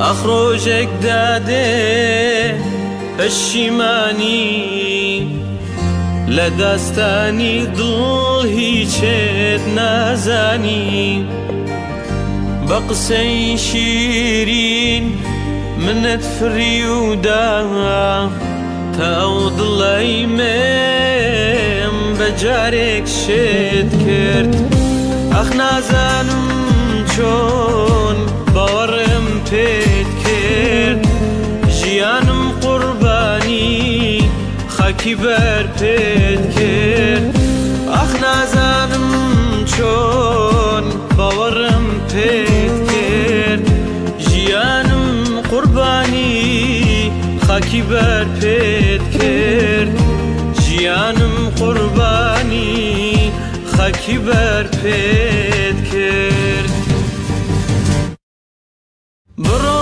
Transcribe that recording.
ئاخ ڕۆژێک دادێ پەشیمانی لە داستانی دڵ هیچت نازانی بە قسەی شیرین منت فریودا تا ئەو دڵەی مێم بە جارێک شێت کرد. ئەخ نازانم چۆن باوەڕم پێت کرد، ژیانم قوربانی خاکی بەر پێت کرد. ئەخ نازانم چۆن باوەڕم پێت کرد، ژیانم قوربانی خاکی بەر پێت کرد. ژیانم قوربانی خاکی بەر پێت کرد. بڕۆ.